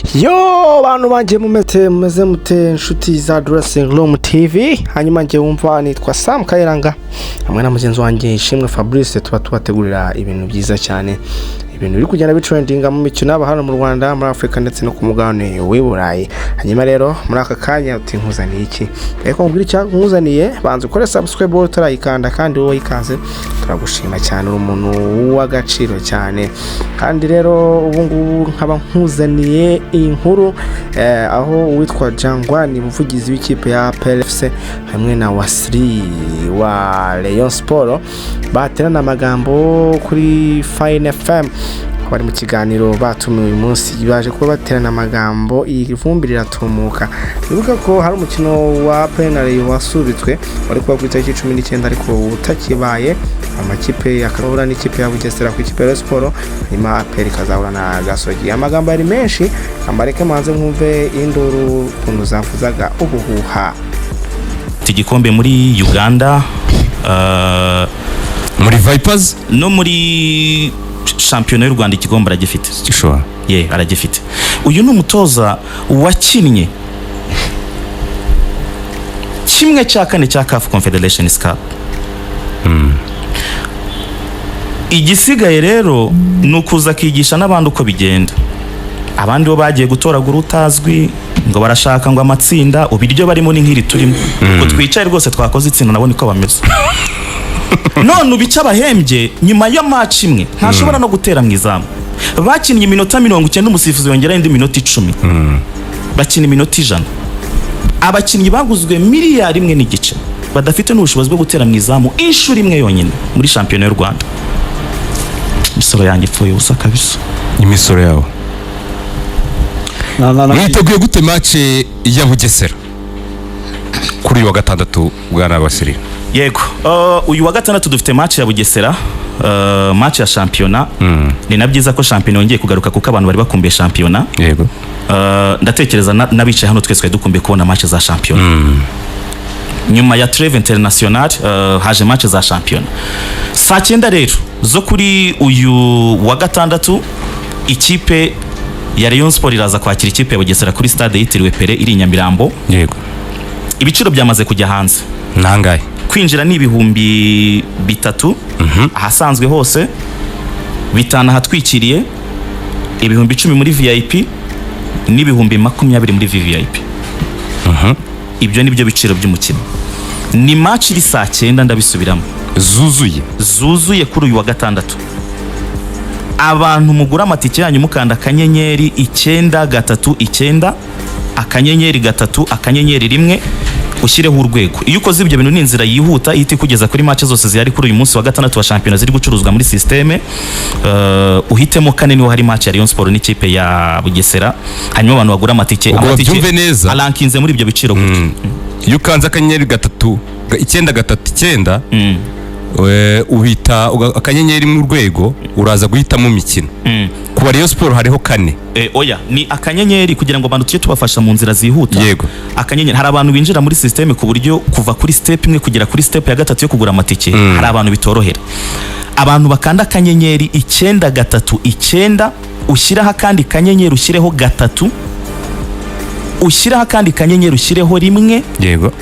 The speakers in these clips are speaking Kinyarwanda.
Yo, bantu banjye, mumeze mumeze mute, inshuti za Dressing Room TV? Hanyuma njye wumva nitwa Sam Kayiranga, hamwe na mugenzi wanjye Ishimwe Fabrice. Tuba tubategurira ibintu byiza cyane, ibintu biri kugenda bitrendinga mu mikino, yaba hano mu Rwanda, muri Afurika ndetse no ku mugabane w'i Burayi. Hanyuma rero muri aka kanya uti nkuzaniye iki? Reka nkubwire icyo nkuzaniye. Banza ukore subscribe wowe utarayikanda, kandi wowe wayikanze turagushima cyane, uri umuntu w'agaciro cyane. Kandi rero ubu ngubu nkaba nkuzaniye iyi nkuru, aho uwitwa Jangwani, umuvugizi w'ikipe ya APR FC, hamwe na Wasiri wa Rayon Sport baterana amagambo kuri Fine FM. Bari mu kiganiro batumiwe uyu munsi, baje kuba baterana amagambo, iyi vumbi riratumuka. Wibuka ko hari umukino wa penalty wasubitswe, wari kuba ku itariki 19 ariko utakibaye. Amakipe akahura n'ikipe ya Bugesera ku ikipe ya Rayon Sport, hanyuma APR ikazahura na Gasogi. Amagambo yari menshi, ambareke manze mwumve induru ukuntu zavuzaga ubuhuha. Igikombe muri Uganda, muri Vipers. No muri shampiyona y'u Rwanda igikombe aragifite. Gishobora. Ye, aragifite. Uyu ni umutoza wakinnye 1/4 cya CAF Confederation Cup. Igisigaye rero ni ukuza akigisha n'abandi uko bigenda. Abandi bo bagiye gutoragura utazwi ngo barashaka ngo amatsinda. Ubu iryo barimo ni nk'iri turimo, ngo twicaye rwose twakoze itsinda, nabo niko bameze. None ubu icyo abahembye nyuma ya match imwe, ntashobora no gutera mu izamu. Bakinnye iminota 90, umusifuzi yongeraho indi minota 10, bakina iminota 100. Abakinnyi baguzwe miliyari 1.5 badafite n'ubushobozi bwo gutera mu izamu inshuro imwe yonyine muri shampiyona y'u Rwanda. Imisoro yanjye ipfuye ubusa kabisa. Imisoro yawe. Na Mwiteguye gute match ya Bugesera kuri uyu wa gatandatu, bwana Basiri? Yego, uyu wa gatandatu dufite match ya Bugesera, match ya shampiyona. Ni na byiza ko shampiyona yongeye kugaruka, kuko abantu bari bakumbuye shampiyona. Ndatekereza n'abicaye hano twese twari dukumbuye kubona match za shampiyona. Nyuma ya trêve international, haje match za shampiyona. Saa 9 rero zo kuri uyu wa gatandatu, ikipe ya Rayon Sport iraza kwakira ikipe ya Bugesera kuri stade yitiriwe Pele iri i Nyamirambo. Ibiciro byamaze kujya hanze. Nangahe? Kwinjira ni 3000 ahasanzwe hose, 5000 ahatwikiriye, 10,000 muri VIP n'20,000 muri VVIP. Ibyo ni byo biciro by'umukino. Ni match iri saa 9, ndabisubiramo. Zuzuye. Zuzuye kuri uyu wa gatandatu. Abantu mugura amatike yanyu mukanda *939*3*1, ushyireho urwego. Iyo ukoze ibyo bintu, ni inzira yihuta ihita ikugeza kuri match zose zihari kuri uyu munsi wa gatandatu wa shampiyona ziri gucuruzwa muri système. Uhitemo kane, niho hari match ya Rayon Sport n'ikipe ya Bugesera. Hanyuma abantu bagura amatike, Ubwo amatike babyumve neza. arankinze muri ibyo biciro gutyo. Iyo ukanze akanyenyeri gatatu icyenda gatatu icyenda, uhita akanyenyeri mu rwego, uraza guhitamo imikino. Ku ba Rayon Sport hariho kane. Oya, ni akanyenyeri, kugira ngo abantu tujye tubafasha mu nzira zihuta. Akanyenyeri, hari abantu binjira muri système ku buryo kuva kuri step imwe kugera kuri step ya gatatu yo kugura amatike, hari abantu bitorohera. Abantu bakanda *939, ushyiraho akandi kanyenyeri, ushyireho gatatu, ushyiraho akandi kanyenyeri, ushyireho rimwe,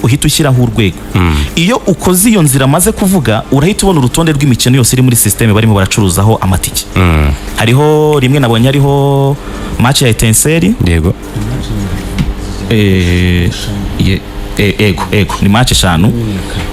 uhita ushyiraho urwego. Iyo ukoze iyo nzira amaze kuvuga, urahita ubona urutonde rw'imikino yose iri muri système barimo baracuruzaho amatike. Hariho rimwe nabonye hariho match ya Etincelle. Ego, ni match eshanu.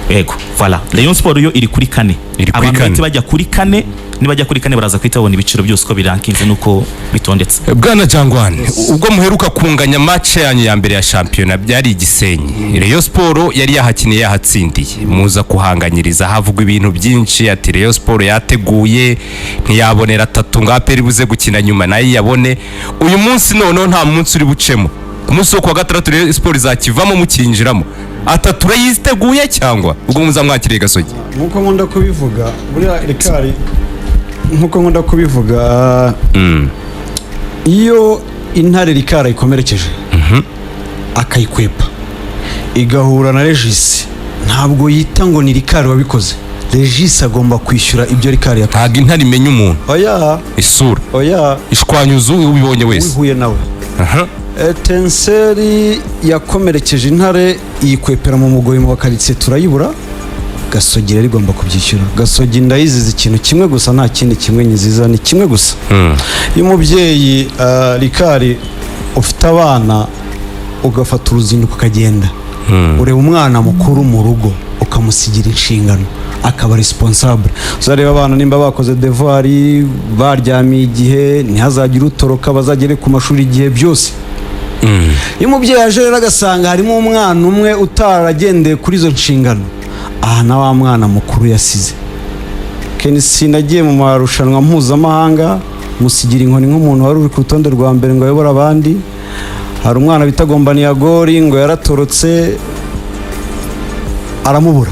Ego, voilà, Rayon Sport yo iri kuri kane. Iri kuri Abantu kane. bahita bajya kuri kane. Nibajya kuri kane, baraza guhita babona ibiciro byose uko birankinze nuko bitondetse. Bwana Jangwani, ubwo muheruka kunganya match yanyu ya mbere ya shampiyona byari Igisenyi. Rayon Sport yari yahakiniye, yahatsindiye, muza kuhanganyiriza, havugwa ibintu byinshi, ati Rayon Sport yateguye ntiyabonera atatu, ngo APR ibuze gukina nyuma nayo iyabone. Uyu munsi noneho nta munsi uri bucemo, ku munsi wo kuwa gatandatu Rayon Sport izakivamo mukinjiramo atatu. Urayiteguye cyangwa ubwo muzamwakiriye Gasogi? Nk'uko nkunda kubivuga buriya rikari, nk'uko nkunda kubivuga, iyo intare rikara ikomerekeje akayikwepa igahura na Regis, ntabwo yita ngo ni rikari wabikoze. Regis agomba kwishyura ibyo rikari yakoze. Ntabwo intare imenya umuntu Oya. isura. Oya. Ishwanyuza ubibonye wese. Wihuye nawe. Aha. Etincelles yakomerekeje Intare, iyikwepera mu mugoyi mu bakaritsiye, turayibura. Gasogi rero igomba kubyishyura. Gasogi ndayiziza ikintu kimwe gusa, nta kindi kimwe nyiziza, ni kimwe gusa. Iyo umubyeyi rikari ufite abana, ugafata uruzinduko ukagenda, ureba umwana mukuru mu rugo, ukamusigira inshingano, akaba responsable, uzareba abana nimba bakoze devoir, baryamiye igihe, ntihazagire utoroka, bazagere ku mashuri igihe byose. Iyo umubyeyi aje rero agasanga harimo umwana umwe utaragendeye kuri izo nshingano, aha na wa mwana mukuru yasize. Kenisi nagiye mu marushanwa mpuzamahanga, musigira inkoni nk'umuntu wari uri ku rutonde rwa mbere ngo ayobore abandi. Hari umwana bita Gombaniyagori, ngo yaratorotse, aramubura.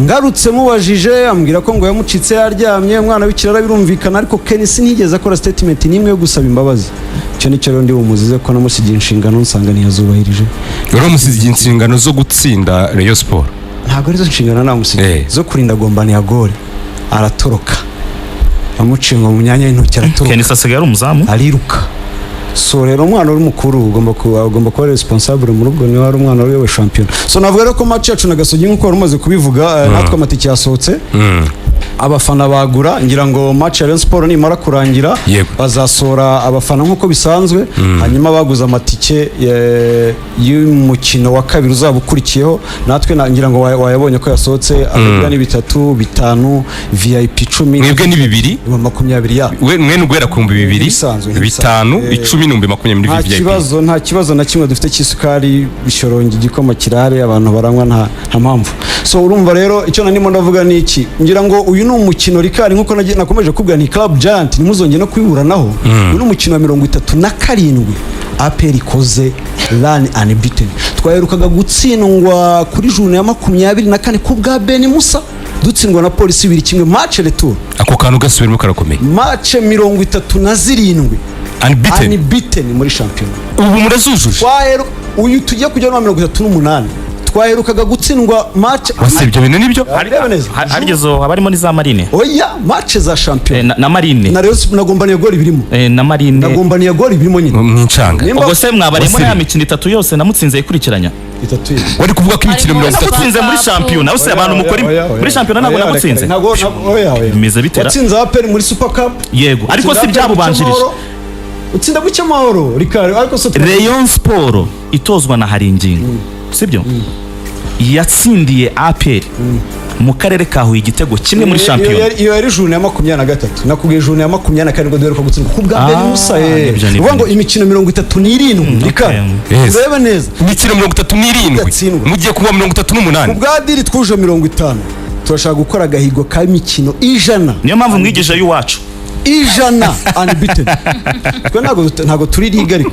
Ngarutse mubajije, ambwira ko ngo yamucitse yaryamye, umwana w'ikirara, birumvikana. Ariko Kenisi ntiyigeze akora statement n'imwe yo gusaba imbabazi. Icyo nicyo rero ndi bumuzize, ko namusigiye inshingano nsanga ntiyazubahirije. Rero musigiye inshingano zo gutsinda Rayon Sport? Ntabwo arizo nshingano namusigiye, zo kurinda Gombaniyagori, aratoroka, amuciye ngo mu myanya y'intoki, aratoroka. Kenisi asigaye ari umuzamu. Ariruka. So rero umwana uri mukuru ugomba kuba responsable mu rugo, niba ari umwana uyoboye shampiyona. So navuga rero ko match yacu na Gasogi, nk'uko wari umaze kubivuga, natwe amatike yasohotse, abafana bagura. Ngira ngo match ya Rayon Sport nimara kurangira, bazasohora abafana nk'uko bisanzwe. Hanyuma baguze amatike y'umukino wa kabiri uzaba ukurikiyeho, natwe ngira ngo wayabonye ko yasohotse. Akagira ni bitatu, bitanu, VIP 10. Mwebwe ni bibiri? 20,000 ya. We mwe guhera ku 2000. Ibisanzwe, bitanu, nk'ibisanzwe. 10, 20,000 Nta muri VIP. kibazo, nta kibazo na kimwe dufite cy'isukari. Bishorongi, igikoma kirahari, abantu baranywa, nta mpamvu. So urumva rero icyo narimo ndavuga ni iki: ngira ngo uyu ni umukino rikari, nkuko nakomeje kubwira, ni club giant, ntimuzongere no kubiburanaho. Uyu ni umukino wa 37 APR ikoze run unbeaten. Twaherukaga gutsindwa kuri journée ya 24 ku bwa Ben Musa, dutsindwa na Polisi 2-1, match retour. Ako kantu gasubiramo, karakomeye. Match 37 Unbeaten. Unbeaten muri shampiyona. Ubu murazujuje. Uyu tugiye kujya no 38, twaherukaga gutsindwa match. Wase ibyo bintu nibyo? Reba neza. Harigeze haba harimo n'iza Marine. Oya, match za shampiyona. Na Marine. Na Rayon na Gombaniye gol birimo. Na Marine. Na Gombaniye gol birimo nyine. Mu incanga. Ubwo se mwabarimo Wasiri. ya mikino itatu yose namutsinze ikurikiranya? Itatu ye. Wari kuvuga ko imikino Harimo 30. Namutsinze muri shampiyona use abantu mukora Oya, oya, muri shampiyona, ntabwo oya, namutsinze. Oya, oya. Bimeze bitera. Watsinze APR muri Super Cup. Yego, ariko si Utsinda APR byabubanjirije. ku Cyamahoro. Utsinda ku Cyamahoro Rikari, ariko se Rayon Sport itozwa na Haringingo, sibyo, yatsindiye APR mu karere ka Huye igitego kimwe muri shampiyona. Iyo yari journée ya 23. Nakubwiye journée ya 27 duheruka gutsindwa ku bwa Ben Musa. Nibyo, nibyo, Uvuga ngo nibyo. imikino 37, Rikari, Yes. urebe neza. Imikino 37. Idatsindwa. Mugiye kuba 38. Ku bwa diri twuje 50, turashaka gukora agahigo k'imikino 100. Niyo mpamvu mwigisha y'iwacu. 100 unbeaten. Twe ntabwo turi ligue, ariko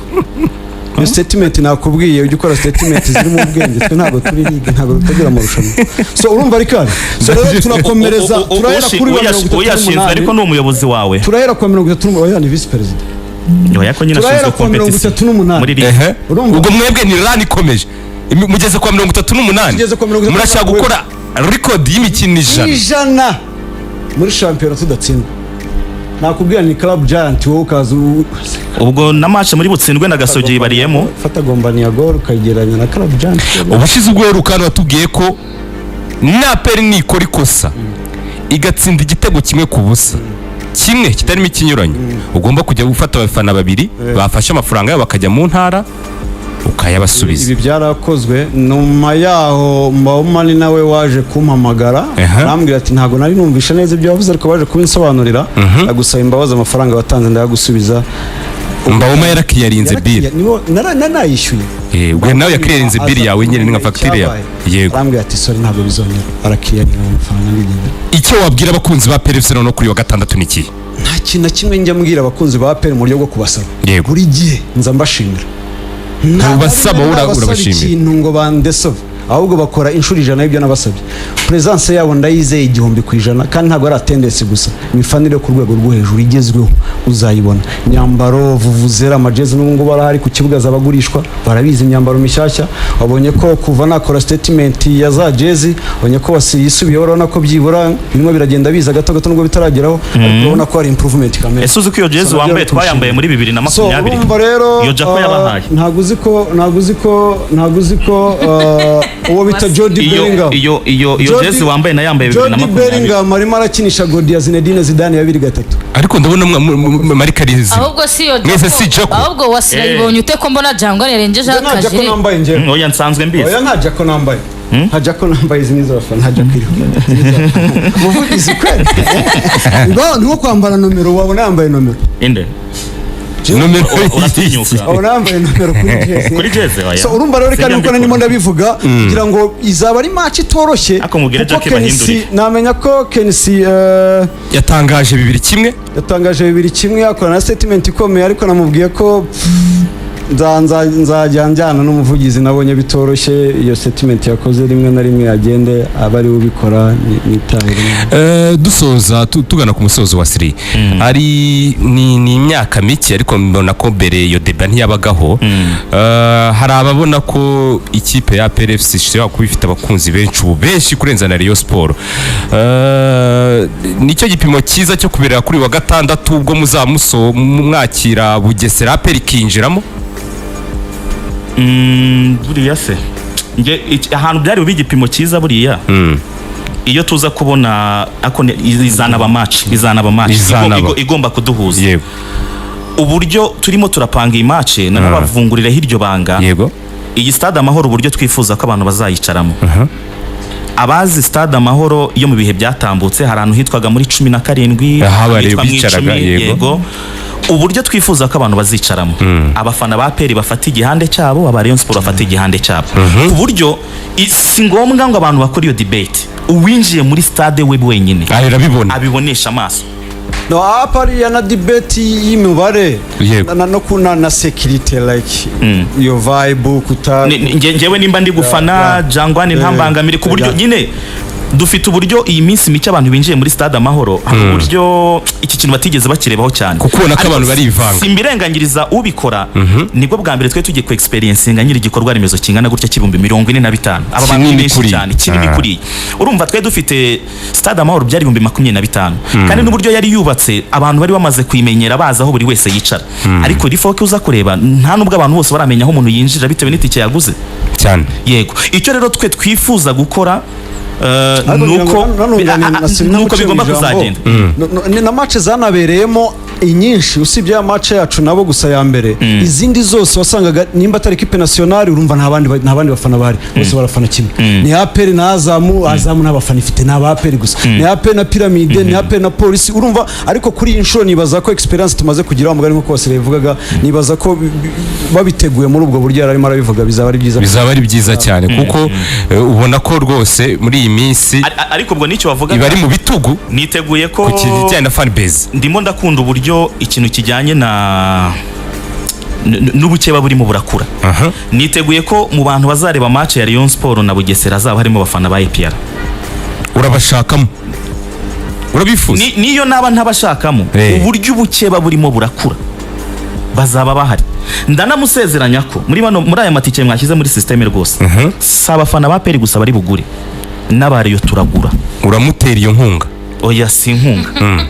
iyo statement nakubwiye, ujya ukora statement zirimo ubwenge. Twe ntabwo turi ligue, ntabwo dutegura amarushanwa. So urumva Rikari, so rero turakomereza, turahera kuri wa Uyashinzwe ariko 38. ni umuyobozi wawe. Turahera ku wa 38, oya, ni visi perezida. Oya, ko nyine Turahera ashinzwe ku wa mirongo competition itatu n'umunani. muri ligue. Ehe. Urumva? Ubwo mwebwe ni run ikomeje. Mugeze kwa 38. Tugeze kwa 38. Murashaka gukora record y'imikino 100. 100 muri shampiyona tudatsindwa. Nakubwira ni club giant, wowe ukaza Ubwo na match muri butsindwe na Gasogi yibariyemo. Fata Gombaniya gol ukayigereranya na club giant. Ubushize ubwo uheruka hano watubwiye ko na APR nikora ikosa igatsinda igitego 1-0, kimwe kitarimo ikinyuranyo, ugomba kujya gufata abafana babiri bafashe amafaranga yabo bakajya mu ntara, ukayabasubiza. Ibi byarakozwe. Nyuma yaho Mbawumani nawe waje kumpamagara, arambwira ati: "Ntabwo nari numvishe neza ibyo wavuze, ariko baje kubinsobanurira, agusaba imbabazi, amafaranga watanze ndayagusubiza." Mbawoma yarakiyarinze bill. Nanayishyuye. Ubwo nawe yakiriyarinze bill yawe nyine, ni nka fagitire yawe, yego. Arambwira ati: "Sorry, ntabwo bizongera." Arakiyaringa amafaranga, ndigendera. Icyo wabwira abakunzi ba APR FC no kuri wa gatandatu ni ikihe? Nta kintu na kimwe njya mbwira abakunzi ba APR mu buryo bwo kubasaba. Buri gihe nza mbashimira. Ntubasaba, Ntabwo wowe nabasaba urabashimira. ikintu ngo bandesove, ahubwo bakora inshuro 100 y'ibyo nabasabye. Presence yabo ndayizeye 1000%, kandi ntabwo ari attendance gusa, imifanire yo ku rwego rwo hejuru igezweho uzayibona. Imyambaro, vuvuzera, amajezi n'ubu ngubu arahari ku kibuga, zabagurishwa barabizi. Imyambaro mishyashya, wabonye ko kuva nakora statement ya za jezi, wabonye ko yisubiyeho. Urabona ko byibura birimo biragenda biza gato gato, nubwo bitarageraho, ariko urabona ko hari improvement kamere. Ese uzi ko iyo jezi So, wambaye nabyo twayambaye muri bibiri na So makumyabiri urumva rero Iyo Jako yabahaye. Ntabwo uzi ko uwo bita Jody Iyo Bellingham, iyo jezi wambaye nayambaye bibiri na Jody makumyabiri. Bellingham arimo arakinisha Godiya Zinedine Zidane ya 2003. Ariko ndabona marika rizima. Ahubwo si iyo Mwese si Jako. Jako. Ahubwo Wasira, yibonye ute ko mbona Jangwani yarengejeho Nta Jako akajire? nambaye njyewe. Oya, nsanzwe mbizi. Oya, nta Jako nambaye, nta Jako nambaye. Izi ni iz'abafana, nta Jako iriho. Izi ni iz'abafana. Umuvugizi kweli ni nko kwambara nomero, wabona yambaye nomero. Inde? Nomero. Uratinyuka. Wabona yambaye nomero kuri jezi. Kuri jezi, oya. So urumva rero, reka Sinjya nuko ndimo mbikora. ndabivuga kugira ngo izaba ari match itoroshye, Ariko mubwire kuko Jackie KNC bahindurire. namenya ko KNC Yatangaje 2-1. Yatangaje 2-1, akora na statement ikomeye, ariko namubwiye ko nzajya njyana n'umuvugizi. Nabonye bitoroshye iyo statement yakoze, rimwe na rimwe agende aba ari we ubikora nitahire. Dusoza tugana ku musozo wa siri, hari ni imyaka mike, ariko mbona ko mbere iyo débat ntiyabagaho. Hari ababona ko ikipe ya APR FC ishobora kuba ifite abakunzi benshi ubu, benshi kurenza na Rayon Sport. Nicyo gipimo cyiza cyo kubera kuri wa gatandatu ubwo muzamuso mwakira Bugesera, APR ikinjiramo. Buriya se nge ahantu byari bube igipimo cyiza, buriya iyo tuza kubona ako izanaba match, izanaba match Izanaba. Igomba kuduhuza. Uburyo turimo turapanga iyi match, nanabavunguriraho iryo banga. Iyi Stade Amahoro, uburyo twifuza ko abantu bazayicaramo, abazi Stade Amahoro yo mu bihe byatambutse, hari ahantu hitwaga muri 17, Aho abareba hitwa mu bicaraga, 10, yego. Yego. Uburyo twifuza ko abantu bazicaramo, abafana ba APR bafata igihande cyabo, aba Rayon Sport bafata igihande cyabo, ku buryo si ngombwa ngo abantu bakore iyo debate. Uwinjiye muri stade we wenyine Aha irabibona. abibonesha amaso. No à part ya na debate y'imibare na no na security, like iyo vibe kuta Njyewe nimba ndi gufana Jangwani, ntambangamire, ku buryo nyine dufite uburyo iyi minsi mike abantu binjiye muri Stade Amahoro, hari uburyo iki kintu batigeze bakirebaho cyane. Kuko ubona ko Ariko abantu barivanga. simbirenganyiriza ubikora. Nibwo bwa mbere twe tugiye ku experiencinga nyiri igikorwa remezo kingana gutya 45,000. Aba bantu ni Kinini benshi kuriya. cyane, kinini kuriya. Urumva twe dufite Stade Amahoro byari 25,000, kandi n'uburyo yari yubatse abantu bari bamaze kuyimenyera, bazi aho buri wese yicara. Ariko rifoke uza kureba, nta nubwo abantu bose baramenya aho umuntu yinjira bitewe n'itike yaguze. Yego, icyo rero twe twifuza gukora Ariko ngira ngo nuko nanunganira na nuko namuciye bigomba mu ijambo. kuzagenda. No, na match zanabereyemo inyinshi, usibye ya match yacu nabo gusa ya mbere, izindi zose wasangaga nimba atari équipe nationale, urumva nta bandi bafana bahari, bose barafana kimwe. Ni APR na Azam, Azam nta bafana ifite, ni aba APR gusa. Ni APR na Pyramide, ni APR na Polisi, urumva. Ariko kuri iyi nshuro nibaza ko experience tumaze kugira, mugari nkuko Wasire yabivugaga, nibaza ko babiteguye muri ubwo buryo yari arimo arabivuga, bizaba ari byiza. Bizaba ari byiza cyane, kuko ubona ko rwose muri iyi minsi Ariko ubwo nicyo wavuga, iba ari mu bitugu niteguye ko ku kijyanye na fan base. Ndimo ndakunda uburyo ikintu kijyanye na n'ubukeba burimo burakura. Niteguye ko mu bantu bazareba match ya Rayon Sport na Bugesera hazaba harimo abafana ba APR. Urabashakamo, urabifuza. Niyo naba ntabashakamo, uburyo ubukeba burimo burakura, bazaba bahari. Ndanamusezeranya ko muri bano, muri aya matike mwashyize muri système, rwose si abafana ba APR gusa bari bugure, n'aba Rayon turagura. Uramutera iyo nkunga? Oya, si inkunga,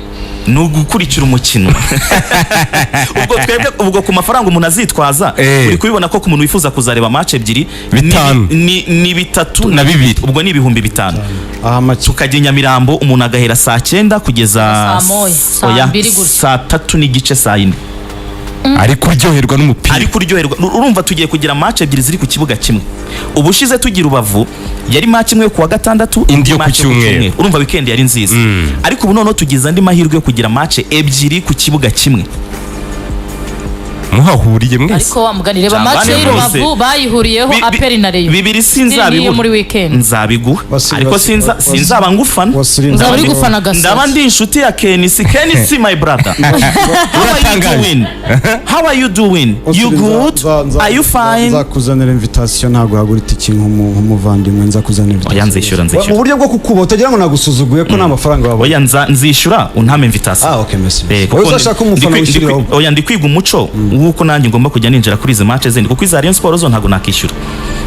ni ugukurikira umukino. Ubwo twebwe, ubwo ku mafaranga umuntu azitwaza, uri kubibona ko ku muntu wifuza kuzareba match ebyiri Bitanu. ni bitatu Na bibiri. Ubwo ni 5000. Aha make. Tukajya i Nyamirambo, umuntu agahera saa 9 kugeza Saa moya, saa oya, mbiri gutya. saa 3:30, saa 4. Ari kuryoherwa n'umupira. Ari kuryoherwa. Urumva tugiye kugira match ebyiri ziri ku kibuga kimwe. Ubushize tugira Rubavu yari match imwe yo kuwa gatandatu, Indi yo ku match cyumweru. Urumva weekend yari nziza, ariko ubu noneho tugize andi mahirwe yo kugira match ebyiri ku kibuga kimwe. Muhahuriye mwese. Ariko wa mugani, reba Jangwani match y'i rwose. Rubavu bayihuriyeho, APR na Rayon. Bibiri Still niyo sinzabibura. muri weekend. Nzabiguha, Wasiri, ariko Wasiri, sinza Wasiri. sinzaba ngufana. Wasiri, Uzaba uri ntabwo- gufana Gasogi. Ndaba ndi inshuti ya Kenisi. Kenisi, my brother, how are you Uratangaje. doing? How are you doing? You Wasiri, good? Are you fine? Nzakuzanira invitation, ntabwo wagura itike nk'umuvandimwe, nzakuzanira invitation. Oya, nzishyura, nzishyura. Mu buryo bwo kukuba, utagira ngo nagusuzuguye ko nta mafaranga wabona. Oya, nzishyura untame invitation. Ah, okay, merci. Eh, kuko Wowe uzashaka umufana wishyurira ahubwo. Oya, ndi kwiga umuco w'uko nanjye ngomba kujya ninjira kuri izi match zindi, kuko iza Rayon Sports zo ntabwo nakishyura,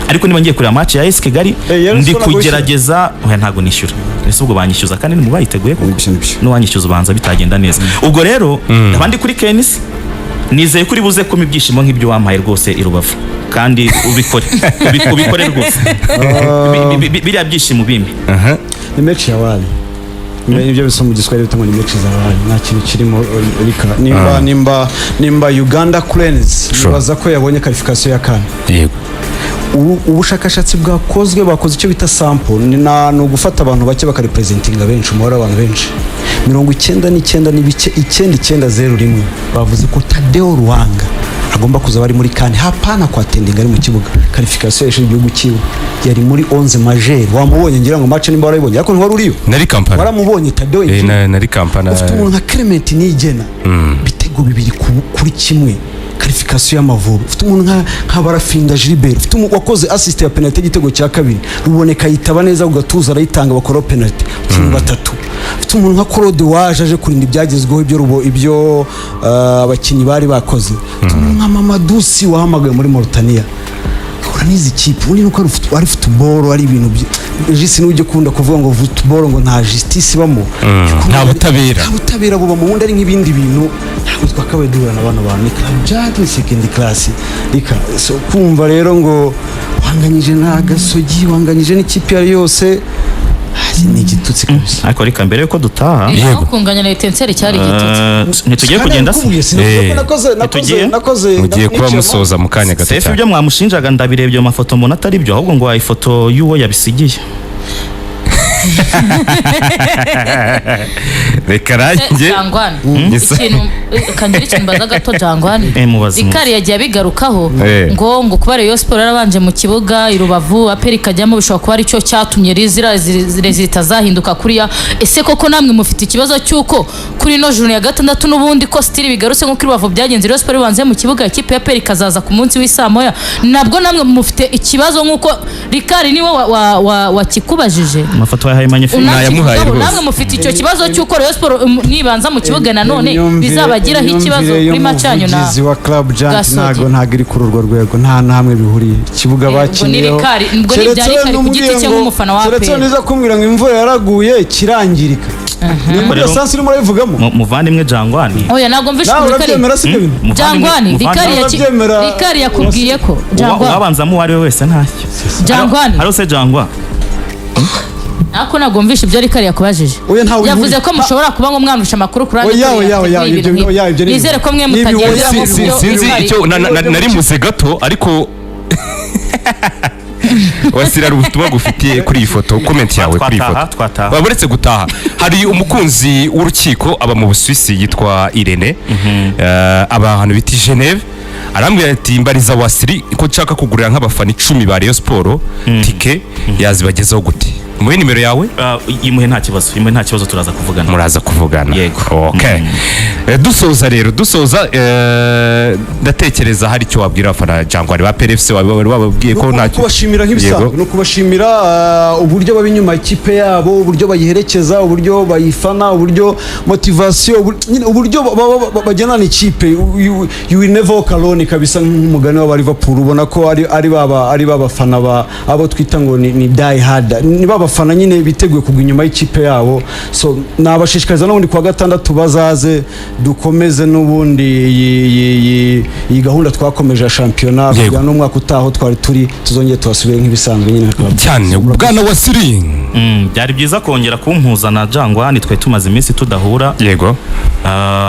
ariko niba ngiye kureba match ya AS Kigali, Eh, ya Rayon ndi Sports ntabwo kugerageza. Oya, ntabwo nishyura. Ese ubwo banyishyuza kandi ni mu bayiteguye koko? Nibyo, nibyo. N'uwanyishyuza ubanza bitagenda neza. Ubwo rero abandi kuri Kenisi, nizeye ko uri buze kumpa ibyishimo nk'ibyo wampaye rwose i Rubavu, kandi ubikore. Ubikore rwose. Biriya byishimo bimpe. Ni mechi ya wali. Nibyo bisa mu Giswahili bita ngo ni mechi za wali. Nta kintu kirimo rika. Nimba Uganda Cranes nibaza ko yabonye qualification ya kane. Ubushakashatsi bwakozwe, bakoze icyo bita sample, ni ugufata abantu bake bakarepresentinga benshi, umubare w'abantu benshi, 99.9901 bavuze ko Tadeo Ruwanga agomba kuza bari muri CAN, hapana kwattendinga ari mu kibuga. Qualification yeshe igihugu cyiwe, yari muri 11 majeur. Wamubonye, ngira ngo match nimba warayibonye, ariko ntiwari uriyo. Nari Kampala. Waramubonye Tadeo? Eh, nari Kampala. Ufite umuntu nka Clement Niyigena, ibitego 2-1, qualification y'Amavubi. Ufite umuntu nka Barafinda Gilbert, ufite wakoze assist ya penalty y'igitego cya kabiri, Ruboneka yitaba neza ku gatuza arayitanga, bakora penalty, abakinnyi batatu. Ufite umuntu nka Claude waje aje kurinda ibyagezweho, ibyo rubo ibyo abakinnyi bari bakoze. Ufite umuntu nka Mamadou Sy wahamagawe muri Mauritania. Ahura n'izi kipe ubundi nuko ari football, ari ibintu jisi n'ujya ukunda kuvuga ngo football ngo nta justice ibamo. Nta butabera. Nta butabera bubamo. Ubundi ari nk'ibindi bintu, ntabwo twakabaye duhura na bano bantu, ni club giant, ni second class rika. So kumva rero ngo wanganyije na Gasogi, wanganyije n'ikipe iyo ari yose, ni igitutsi kabisa. Ariko reka mbere yuko dutaha, Aho kunganya na Etincelles cyari igitutsi. Ntitugiye kugenda se? Nakubwiye, sinavuze ko Ntitugiye? nakoze Mugiye kuba niciye musoza mu kanya gato Sefu, cyane. ibyo mwamushinjaga ndabirebye mu mafoto, mbona atari byo, ahubwo ngo ifoto y'uwo yabisigiye. Reka ranjye. Jangwani, Yes. ikintu kangira ikintu mbaza gato, Jangwani. Eh, mubaze, Rikari yagiye abigarukaho ngo kuba Rayon Sports yarabanje mu kibuga i Rubavu, APR ikajyamo, bishobora kuba aricyo cyatumye ziriya zitazahinduka kuriya. Ese koko namwe mufite ikibazo cy'uko kuri ino joro ya gatandatu n'ubundi ko still bigarutse nk'uko i Rubavu byagenze, Rayon Sports ibanze mu kibuga, ikipe ya APR ikazaza ku munsi w'isaa moya? Nabwo namwe mufite ikibazo nk'uko Rikari niwe wakikubajije? Amafoto yahaye Magnifique. Nayamuhaye Unakivugaho, rwose. namwe mufite icyo kibazo cy'uko Rayon Sports nibanza mu kibuga nanone bizabagiraho ikibazo kuri match yanyu na Y'umuvugizi wa Club Giant Gasogi. ntabwo iri kuri urwo rwego, nta na hamwe bihuriye ikibuga Ubwo ni bakiniyeho. Rikari, ubwo ni ibya Keretse Rikari ku giti numbwiye cye ngo- nk'umufana wa keretse APR. niza kumbwira ngo imvura yaraguye kirangirika, ni muri Rero- essence urimo urayivugamo. Muvandimwe Jangwani. Oya, ntabwo mvishe Nawe Rikari. urabyemera, si ibyo bintu? Muvandimwe- Jangwani, Rikari Urabyemera? Rikari yakubwiye ko Jangwani Uwabanzamo uwo ari we wese ntacyo. Jangwani. Hariho se Jangwa? Ariko ntabwo mvishe ibyo Rikari yakubajije. Oya, ntawe Yavuze bihuriye. ko mushobora kuba ngo mwamvishe amakuru kuri Oya, radiyo oya, oya, yateguye ibintu oya, nk'ibi. ibyo ni- Nizere ko mwe ni mutagendera ibihuha. mu byo Sinzi Rikari- icyo nari muze gato, ariko Wasira, hari ubutumwa gufitiye kuri iyi foto, comment yawe kuri iyi Twataha, foto. twataha. Waba uretse gutaha, hari umukunzi w'urukiko aba mu Busuwisi yitwa Irene, aba ahantu bita i Geneve, arambwira ati: "Mbariza Wasiri ko nshaka kugurira nk'abafana 10 ba Rayon Sport tike, yazibagezaho gute?" Muhe nimero yawe. Imuhe nta kibazo, imuhe nta kibazo, turaza kuvugana. Muraza kuvugana. Yego. Okay. Dusoza rero, dusoza, ndatekereza hari icyo wabwira abafana cyangwa ba PRFC wari wababwiye ko Ni ntacyo. ukubashimira nk'ibisanzwe. Yego. Ni ukubashimira uburyo baba inyuma ikipe yabo, uburyo bayiherekeza, uburyo bayifana, uburyo motivation, nyine uburyo bagendana ikipe. You will never walk alone kabisa, nk'umugani wa Liverpool. Ubona ko ari baba bafana ba abo twita ngo ni die hard, ni baba bafana nyine biteguye kugwa inyuma y'ikipe yabo. So nabashishikariza n'ubundi kuwa gatandatu bazaze dukomeze n'ubundi iyi gahunda twakomeje ya shampiyona kugira n'umwaka utaha aho twari turi tuzongere tuhasubire nk'ibisanzwe nyine nka club. Cyane, bwana Wasiri. Byari byiza kongera kumpuza na Jangwani, twari tumaze iminsi tudahura.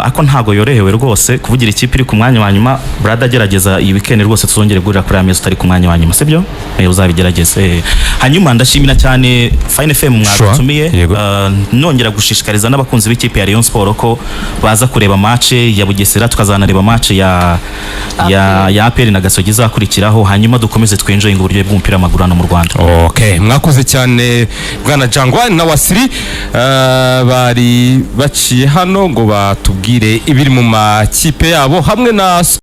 Ariko ntago yorohewe rwose kuvugira ikipe iri ku mwanya wa nyuma. Brother, agerageza iyi weekend rwose tuzongere guhurira kuri aya meza utari ku mwanya wa nyuma, sibyo? Uzabigerageze. Hanyuma ndashimira cyane Fine FM mwadutumiye. Nongera gushishikariza n'abakunzi b'ikipe ya Rayon Sport ko baza kureba match ya Bugesera, tukazanareba match ya ya APR na Gasogi izakurikiraho, hanyuma dukomeze twenjoyinga uburyo bw'umupira w'amaguru hano mu Rwanda. Okay, mwakoze cyane bwana Jangwa na Wasiri. Bari baciye hano ngo batubwire ibiri mu makipe yabo hamwe na